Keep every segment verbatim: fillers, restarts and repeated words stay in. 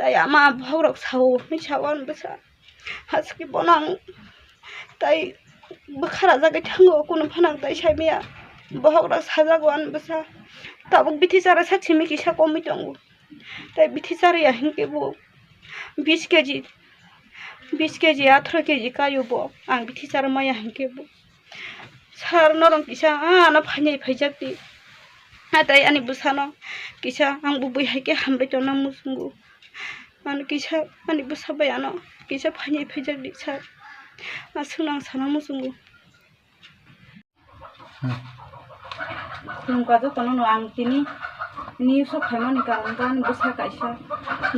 Tai ama bohok rok sao, hinwi sao ani bwsa. Haske bono ang tai bwkha rajagwi thango, kunu phano ang tai saimaya. Bohok rok sajago ani bwsa. Tabuk bithi chara sak simi kisa komwi tongo. Tai bithi chariya hinkhe bo bis keji, bis keji, atharo keji kaio bo. Ang bithi chara maya hinkhe bo. Sir, norok kisa, ah, ano phainai phaijak di. Natai ani bwsano kisa, ang bo bui hai khe hambai tongna muchungo. Ano kisa, ani bwsa bai ano kisa phainai phaijak di, sir. Aswkno ang sana muchungo. Khulumkha jotono no ang tini news o phaimani karon khe ani bwsa kaisa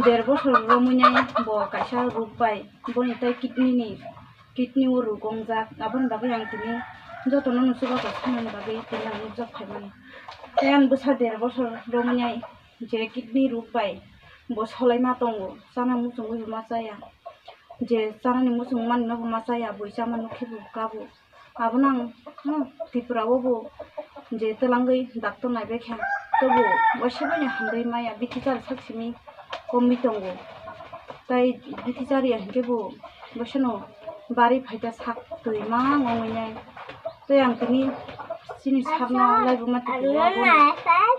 der bosor romwi nai bo kaisa ruk bai boni tai kidney ni kidney o ruk wngjak, aboni bagwi ang tini jotono no chubachu sanani bagwi tini ang nukjak phaimani. Tei ani bwsa der bosor romwi nai je kidney ruk bai bo solaima tongo, chana muchungwi bo ma chaya, je chanani muchung manino bo ma chaya, bui chama nukhe bo kabo. Abono ang, hmm, Tripura o bo je twlangwi doctor naibaikha, tobo waisa bai hambai maya, bithi chari sak simi komwi tongo. Tai bithi chariya hinkhe bo waisano bari phaikha sak twi ma wngwi nai. Tai ang tini chini sir no laibuma twi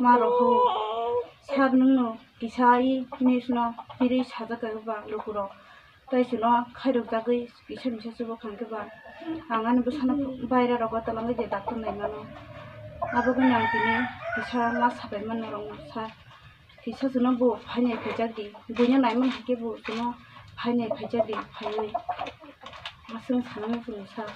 ma roho. Sir, nwngno kisa i news no phirwi sajak khe ba lukurok. Tai chwngno khairok jagwi kisa misa chubo khankhe ba ang ani bwsano baira rogo twlangwi je doctor naimano. Abo gwnang tini kisa ma sabaimano rok sa kisa chwngno bo phainai phaijak di, buino naimani hinkhe bo chwngno phainai phaijak di phaiwi. Aswk sana muchungo sir.